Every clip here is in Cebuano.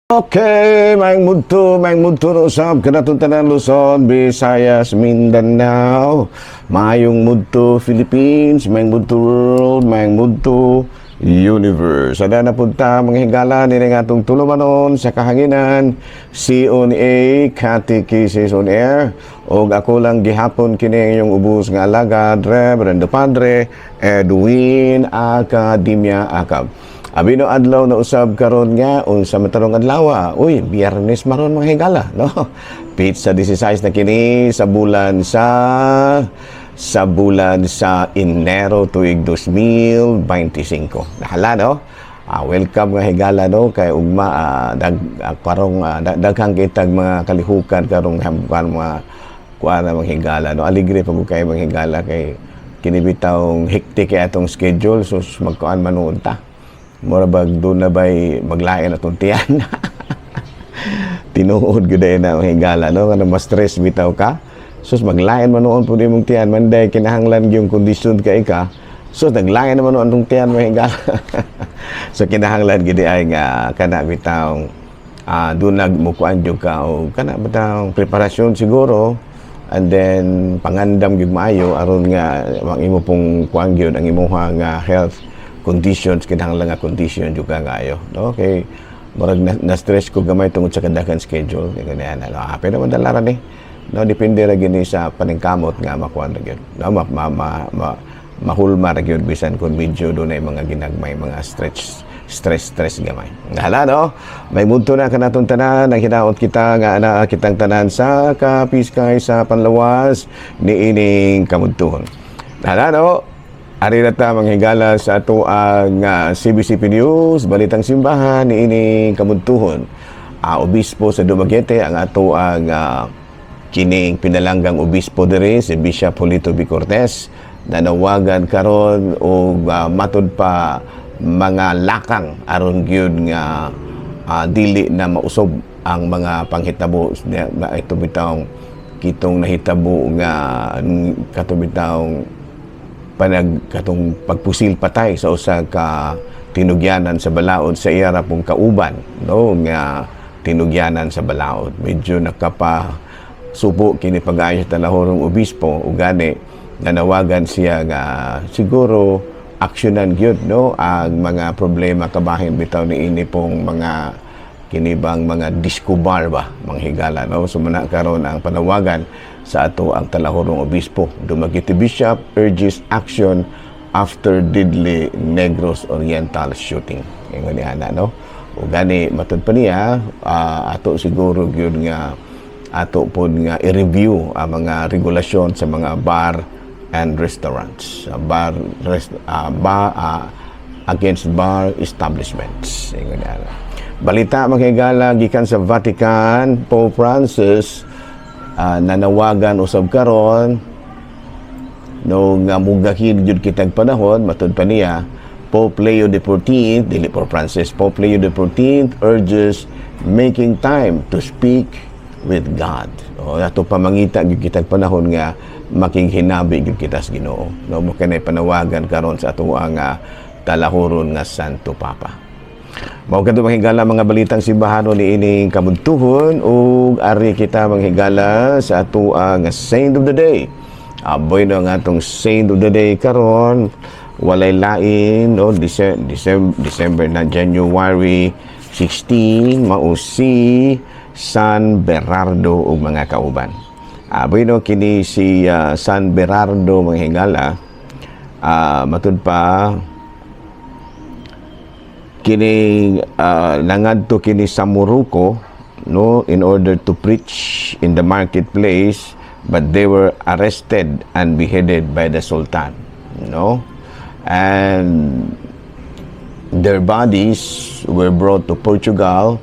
Okay, maayong mudto usab kanatong tanan, Luzon, Visayas, Mindanao, maayong mudto Philippines, maayong mudto world, maayong mudto universe. Sada na punta mga higala nini nga atong tulumanon sa kahanginan, CONA Catechesis on Air. Og ako lang gihapon kini inyong ubos nga alagad, Reverendo Padre Edwin Academia Acab. Abi no adlaw na usab karon nga unsa man tarong adlaw? Uy, Biyernes maron, mga higala, no? Petsa 16 na kini sa bulan sa Enero tuig 2025. Nahala, no? Welcome nga higala, no, kay ugma karong daghang kitag mga kalihukan karong hampan mga kuan na, mga higala, no. Aligre pag kay mga higala kay kini bitawng hectic kay atong schedule, so magkuan man nuon ta. Mura bag doon na ba'y maglain atong tiyan. Tinuod gyud na ang higala, no, nga mas stress bitaw ka. Sus, maglain man noon pud imong tiyan manday kinahanglan gyung kondisyon kay ka. So naglain naman noon atong tiyan, mga higala. So kinahanglan gid ay nga kana bitaw doon nagmukuan jud ka o kana bitaw preparasyon siguro and then pangandam gyud maayo aron nga ang imo pong kuan gyud, ang imuha nga health conditions, kinahanglan nga condition jud ka ngayo, no, kay murag na stress ko gamay tungod sa kadaghan schedule kay ganyan, ano. Pero madala ra ni, no, depende ra gyud ni sa paningkamot nga makuan ra gyud, no, ma, ma, ma, ma mahulma ra gyud bisan kung medyo dunay mga ginagmay mga stretch stress stress gamay. Hala, no, may mudto na kanatong tanan. Ang hinaot kita nga ana kitang tanan sa kapiskay sa panlawas ni ining kamudtuhon. Hala, no. Ari na ta, mga higala, sa ato ang CBCP News, Balitang Simbahan ni ining kamudtuhon. Obispo sa Dumaguete, ang ato ang kining pinalanggang obispo diri, si Bishop Julito B. Cortez, nanawagan karon og matud pa mga lakang aron gyud nga dili na mausob ang mga panghitabo na ito bitawng kitong nahitabo nga kato bitawng panag katong pagpusil patay sa usa ka tinugyanan sa balaod sa iya ra pong kauban, no, nga tinugyanan sa balaod. Medyo nakapa subo kini pag-ayo sa talahorong obispo ug gani nanawagan siya nga siguro aksyonan gyud, no, ang mga problema kabahin bitaw ni ini pong mga kinibang mga disco bar ba, mga higala, no. So muna karon ang panawagan sa ato ang talahorong obispo. Dumaguete Bishop urges action after deadly Negros Oriental shooting. Ingon ni ana, no. O gani matud pa niya ato siguro gyud nga ato pod nga i-review ang mga regulasyon sa mga bar and restaurants, bar rest, bar against bar establishments. Ingon ni ana. Balita, mga higala, gikan sa Vatican, Pope Francis nanawagan usab karon, no, nga mugahin jud kitag panahon. Matud pa niya, Pope Leo XIV, dili Pope Francis, Pope Leo XIV urges making time to speak with God. O ato pamangita gyud kitag panahon nga makighinabi gyud kita sa Ginoo, no. Mo kanay panawagan karon sa ato ang talahoron nga Santo Papa. Mao kadto, mga higala, mga balitang simbahano ni ining kamudtuhon ug ari kita, mga higala, sa ato ang Saint of the Day. Aboy no, ang atong Saint of the Day karon walay lain, no, December, December na, January 16, mao si San Berardo ug mga kauban. Aboy no, kini si San Berardo, mga higala, matud pa kini nangadto kini sa Morocco, no, in order to preach in the marketplace, but they were arrested and beheaded by the sultan, no, and their bodies were brought to Portugal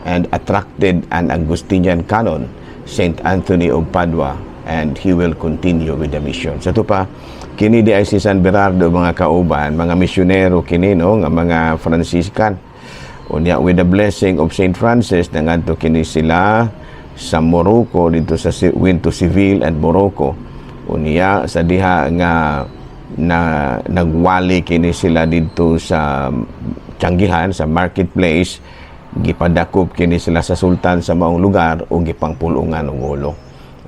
and attracted an Augustinian canon, Saint Anthony of Padua, and he will continue with the mission. Sa ito pa, kini di ay si San Berardo, mga kauban, mga misyonero kini, no, nga mga Franciscan. Unya with the blessing of Saint Francis, nangadto kini sila sa Morocco, dito sa went to Seville and Morocco. Unya sa diha nga na nagwali kini sila dito sa tiyanggihan, sa marketplace. Gipadakop kini sila sa sultan sa maong lugar ug gipangpulungan og ulo.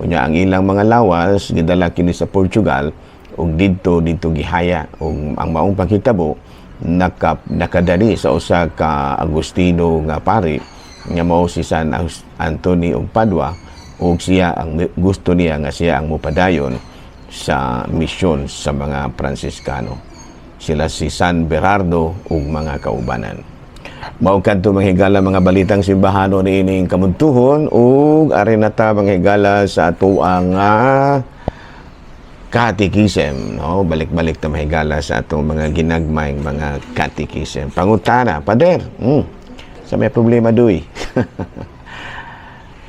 Unya ang ilang mga lawas gidala kini sa Portugal ug didto didto gihaya, ug ang maong panghitabo nakadali sa usa ka Agustino nga pari nga mao si San Anthony og Padua, ug siya ang gusto niya nga siya ang mopadayon sa misyon sa mga Fransiskano. Sila si San Berardo ug mga kaubanan. Mao kadto, mga higala, mga balitang simbahano niining kamuntuhon, ug ari na ta, mga higala, sa atoang katikisem, no? Balik-balik ta, mga higala, sa atong mga ginagmayng mga katikisem. Pangutana, pader, sa may problema duy.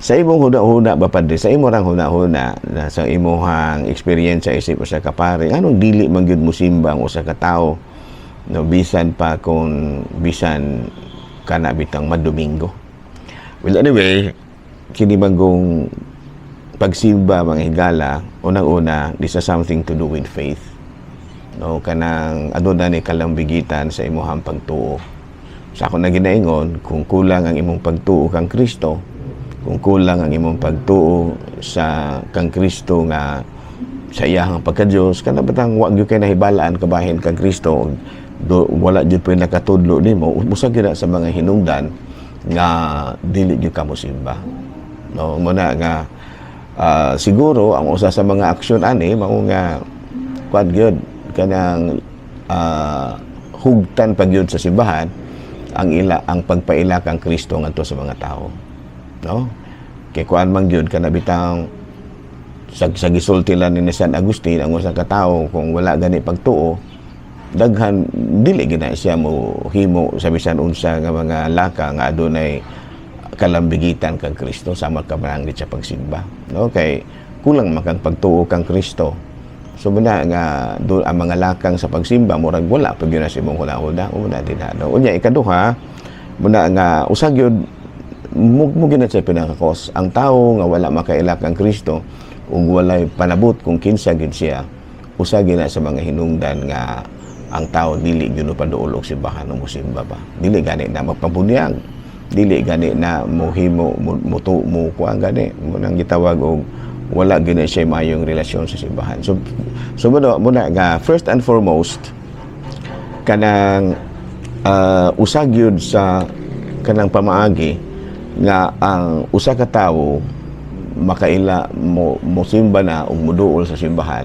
Sa imong huna-huna ba, padre, sa imo rang huna-huna na sa imuhang eksperyensya isip usa ka pare, anong dili man gyud mosimba ang usa ka tawo, no, bisan pa kung bisan kana bitang madomingo? Well, anyway, kini manggong pagsimba, mga higala, unang-una, this has something to do with faith, no? Kanang aduna ni kalambigitan sa imuhang pagtuo. Sa ako na ginaingon, kung kulang ang imong pagtuo kang Kristo, kung kulang ang imong pagtuo sa kang Kristo nga sa iyahang pagka-Diyos, kana batang wa gyud kay nahibalaan kabahin kang Kristo, do, wala gyud po'y nakatudlo nimo, usa gyud na sa mga hinungdan nga dili gyud ka mosimba, no? Muna nga siguro ang usa sa mga aksyon ani mao nga kuan gyud, kanang hugtan pa gyud sa simbahan ang pagpaila kang Kristo ngadto sa mga tao, no? Kay kuan man gyud, kana bitang sa gisulti lang ni San Agustin, ang usa ka tawo kung wala gani pagtuo, daghan dili gina siya mo himo sa bisan unsa nga mga laka nga adunay kalambigitan kang Kristo, sama ka mananggit sa pagsimba, no? Kay kulang man kang pagtuo kang Kristo. So muna nga do, ang mga lakang sa pagsimba murag wala pa gyud na sa imong huna-huna una dinha, no? Unya ikaduha, muna nga usa gyud mo gyud na siya pinakakos ang tawo nga wala makaila kang Kristo ug walay panabot kung kinsa gyud siya, usa gyud na sa mga hinungdan nga ang tao dili gyud paduol og simbahan o mosimba ba. Dili gani na magpabunyag, dili gani na mohimo mo mo, mo kuan gani mo nang gitawag og wala gyud na siya maayong relasyon sa simbahan. So muna nga first and foremost, kanang usa gyud sa kanang pamaagi nga ang usa ka tawo makaila mo mosimba na ug moduol sa simbahan,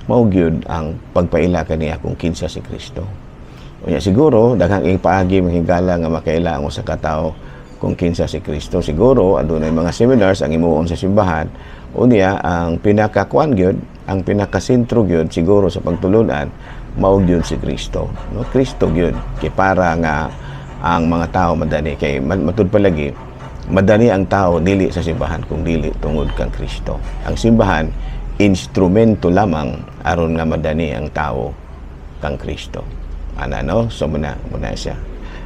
mao gyud ang pagpaila kaniya kung kinsa si Kristo. Unya siguro daghang ing paagi, mga higala, nga makaila ang usa ka tawo kung kinsa si Kristo. Siguro adunay mga seminars ang himuon sa simbahan. Unya ang pinakakuan gyud, ang pinakasentro gyud siguro sa pagtulunan, mao gyud si Kristo, no? Kristo gyud kay para nga ang mga tao madani, kay matud palagi madani ang tao dili sa simbahan kung dili tungod kang Kristo. Ang simbahan instrumento lamang aron nga madani ang tao kang Kristo. Ana, no? So muna muna siya.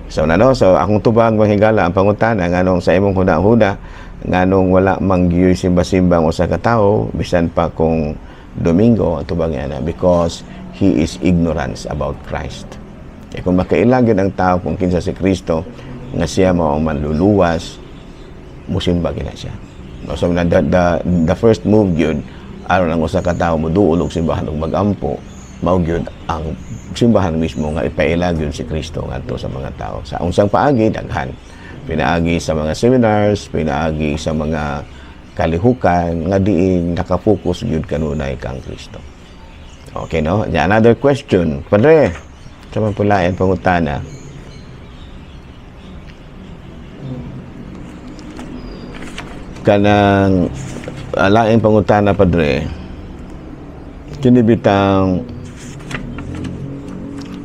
So na, no? So akong tubag, mga higala, ang pangutana, nganong sa imong huna-huna nganong wala man gyud simba-simba ang usa ka tawo bisan pa kung Domingo, ang tubag niya na because he is ignorance about Christ. Kaya kung makaila gyud ang tao kung kinsa si Kristo nga siya mao ang manluluwas, musimba gina siya. No, so na the first move gyud aron ang usa ka tawo moduol og simbahan ug magampo, mao gyud ang simbahan mismo nga ipaila gyud si Kristo ngadto sa mga tao. Sa unsang paagi? Daghan. Pinaagi sa mga seminars, pinaagi sa mga kalihukan nga diin naka-focus gyud kanunay kang Kristo. Okay, no? Yeah, another question. Padre, sa man pulayan pangutana. Kanang laing pangutana, padre. Kini bitang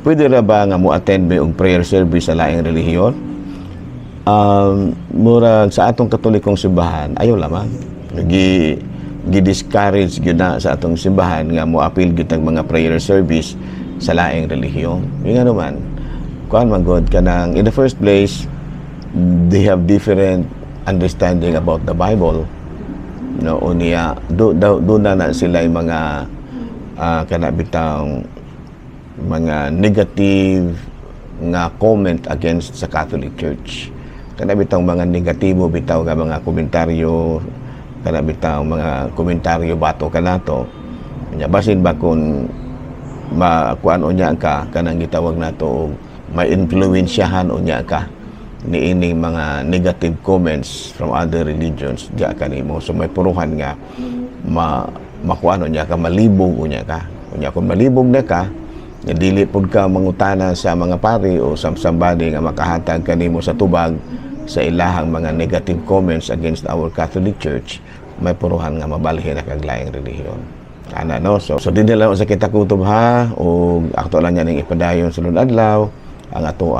pwede ra ba nga mo attend ba og prayer service sa laing relihiyon? Murag sa atong Katolikong simbahan, ayaw lamang. Gi-discourage gyud na sa atong simbahan nga mo apil gyud ang mga prayer service sa laing relihiyon. Yung ano man, kuan man god, kanang in the first place, they have different understanding about the Bible. No, unya do na na sila yung mga kana bitang mga negative nga comment against sa Catholic Church. Kana bitang mga negatibo bitaw nga mga komentaryo, kana bitaw mga komentaryo batok kanato. Nya basin ba kung makuan unya ka, kanang gitawag nato og ma-influensyahan unya ka niining mga negative comments from other religions diya kanimo. So may puruhan nga makuan unya ka, malibog unya ka. Unya kung malibog na ka nga dili pud ka mangutana sa mga pari o sa somebody nga makahatag kanimo sa tubag sa ilahang mga negative comments against our Catholic Church, may puruhan nga mabalhin na kag laing relihiyon ana, no? So dinhi lang sa kita kutob ha, ug ato lang ning ipadayon sa sunod adlaw ang ato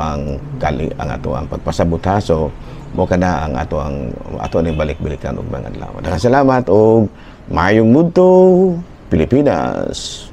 ang pagpasabot ha. So mo kana ang ato ning balik-balikan og mga adlaw. Daghang salamat og maayong mudto, Pilipinas.